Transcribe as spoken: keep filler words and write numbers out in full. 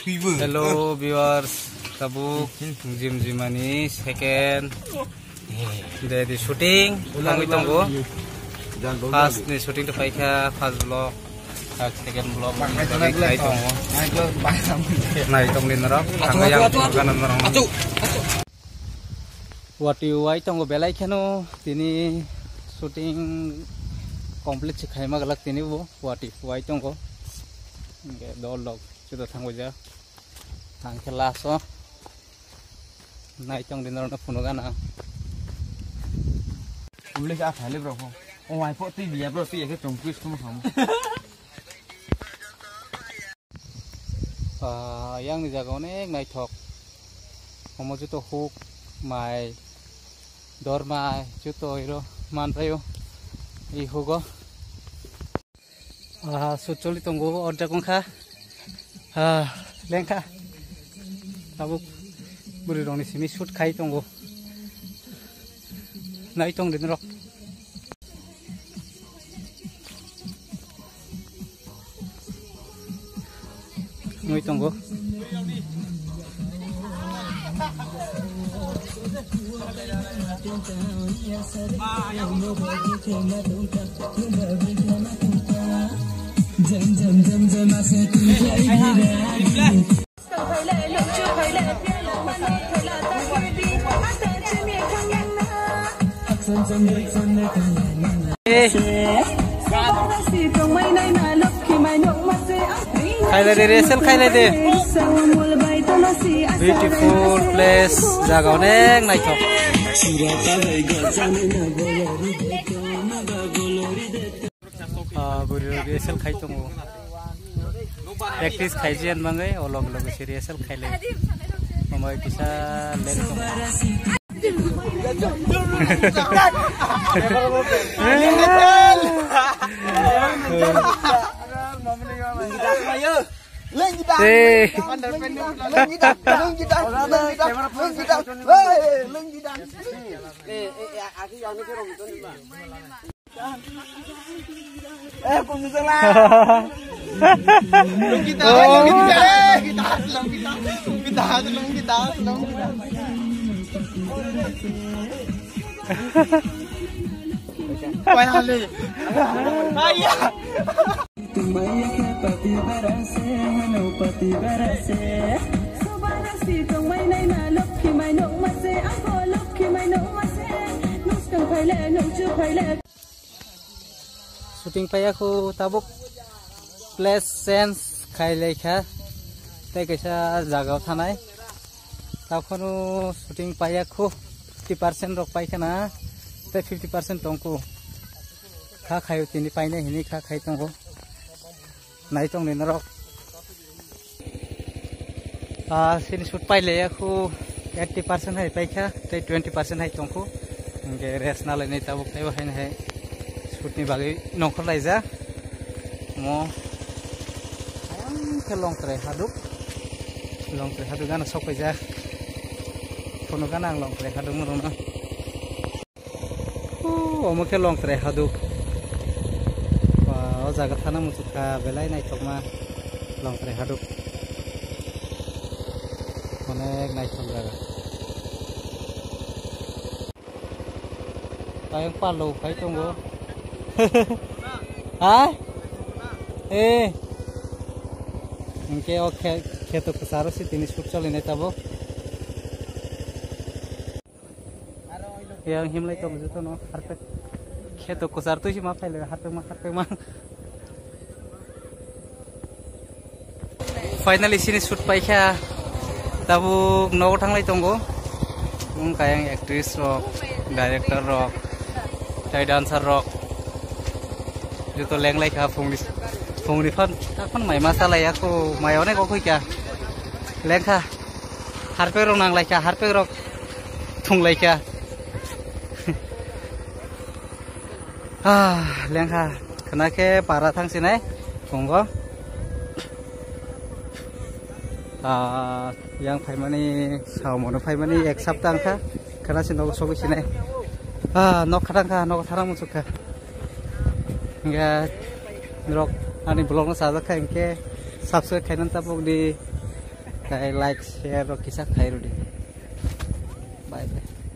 Hello viewers, tabuk Jim Jimani second day di shooting thangwi tongo. First ni shooting to paikha, first vlog, second vlog khai tongo. Nai tong din norok, thangwi yang ganan norok. Wati wai tongo belai kheno tini shooting complete se khaima glak tini bo wati wai tongo. Hingke dol lok juda thangwi ja. Ang khe last o nai tong din norok phunuk gana. Ule ka phale bro ko. O wai pho twi biya bro twi ya khe tong twi sum ham. Ah, yang ni jaga onek naithok. Omo joto huk, mai, dor mai, joto iro manpaio. I hugo. Ah, shoot choli tongo, ordek wngkha. Ah, lengkha. Tabuk bwrwi rokni simi shoot khai tongo. Nai tong din rok. Nui tongo. Khailai de, resel khailai de. Beautiful place, jaga onek naithok. Ah, bwrwi rok resel khai tongo. Practice khai jiyan bangwi, o loge loge se resel khailai. Omo kisa leng tongo. Hey. Eh, kung sala. Lungkita, lungkita, lungkita, lungkita, lungkita, lungkita. Wai hale. Aya. Shooting paiya khu tabuk place change khai lai kha, tei kaisa jaga o thanai. Takhwno shooting paiya khu fifty percent rok pai khana, tei fifty percent tong khu. Kha khaio tini painai hini kha khai tongo. Nai tong ni norok. Ah, sini shoot pai le khu eighty percent hai pai kha, tei twenty percent hai tong khu. Hingke rest na lai nai tabuk tei bo hai hai shoot ni bagwi nongkhor lai ja. Mo ayang khe long trai haduk. Long trai haduk gana sok pai ja. Phunuk gana ang long trai haduk mo rwno. Oh, omo khe long trai haduk. Ba, o jaga thana muchuk kha, belai naithokma long trai haduk. Onek naithok jaga. Tayong palo khai tongo. Ha? Eh. Hingke o khe-, kheto kwcharo si tini shoot cholinai tabuk. Yang himlai tong joto no harpek. Kheto kwchar twi si ma phaile harpek ma harpek ma. Finally sini shoot paikha. Tabuk nogo thanglai tongo. Wngkha yang actress rok, director rok, tei dancer rok. Joto lenglai kha phungni, phungni phan, takhon mai ma salai ako, mai onek okhoi kha. Lengkha. Harpek rok nang lai kha, harpek rok thung lai kha. Ah, lengkha. Khna khe para thang sinai phungo. Ah, yang phaimani, saumano phaimani ek sapta wngkha. Khna si nogo sogwi sinai. Ah, nok khatang kha, nogo thana muchuk kha. Hingke norok ani vlog no chajak kha, hingke subscribe khainani tabuk di. Khai like, share rok kisa khai rwdi. Bye bye.